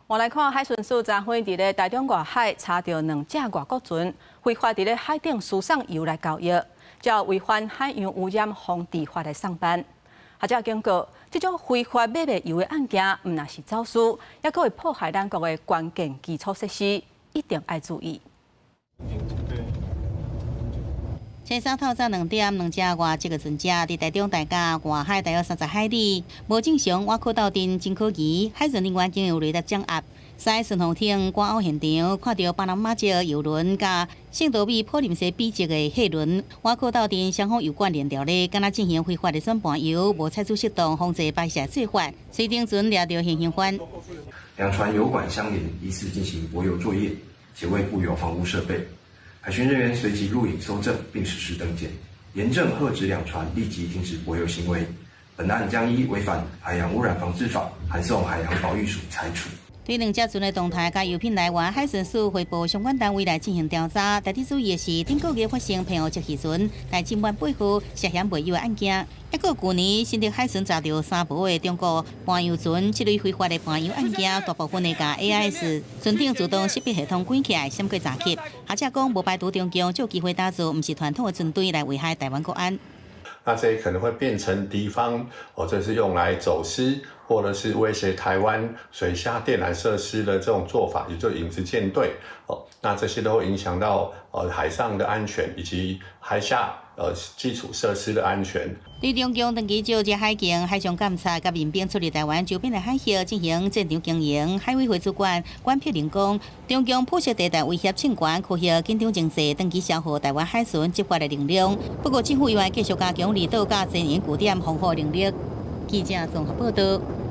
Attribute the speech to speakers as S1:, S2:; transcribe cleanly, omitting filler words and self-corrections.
S1: 我來看海巡署昨昏佇咧台中外海查著兩隻外國船，非法佇咧海頂輸送油來交易，這違反海洋污染防治法來送辦。學者警告，這種非法買賣油的案件，毋但是走私，猶閣會破壞咱國的關鍵基礎設施，一定愛注意。
S2: 星期三透早2點，兩隻外籍的船隻佇台中大甲外海大約30海里，無正常倚靠鬥陣真可疑，海巡人員經由雷達掌握，駛順風艇趕往現場，看著巴拿馬籍油輪佮聖多美普林西比籍的貨輪，倚靠鬥陣雙方油管連著咧，敢若進行非法的轉盤油，無採取適當防制排泄做法，隨頂船掠著現行犯。
S3: 兩船油管相連，疑似進行駁油作業，且未布有防污設備。海巡人員隨即錄影搜證，並實施登檢，嚴正喝止兩船立即停止駁油行為。本案將依違反海洋污染防治法，函送海洋保育署裁處。
S2: 對兩隻船的動態佮油品來源，海巡署匯報相關單位來進行調查。值得注意的是，頂個月發生澎湖籍漁船來金灣8號涉嫌賣油的案件。抑閣舊年新竹海巡查著三無的中國盤油船，這類非法的盤油案件，大部分會共 AIS 船頂自動識別系統關起來，閃過查緝。學者講，無排除中共藉機會打造，毋是傳統的船隊來危害台灣國安。
S4: 那這可能會變成敵方，或者是用來走私，或者是威脅台灣水下電纜設施的這種做法，也就影子艦隊。哦，那這些都會影響到海上的安全以及海下基礎設施的安全。
S2: 對中共長期藉這海警、海上監察佮民兵出入台灣周邊的海域進行戰場經營。海委會主管管碧玲講，中共灰色地帶威脅侵權，區域緊張情勢，長期消耗台灣海巡執法的能量。不過政府猶會繼續加強離島佮前沿據點防護能力。記者綜合報道。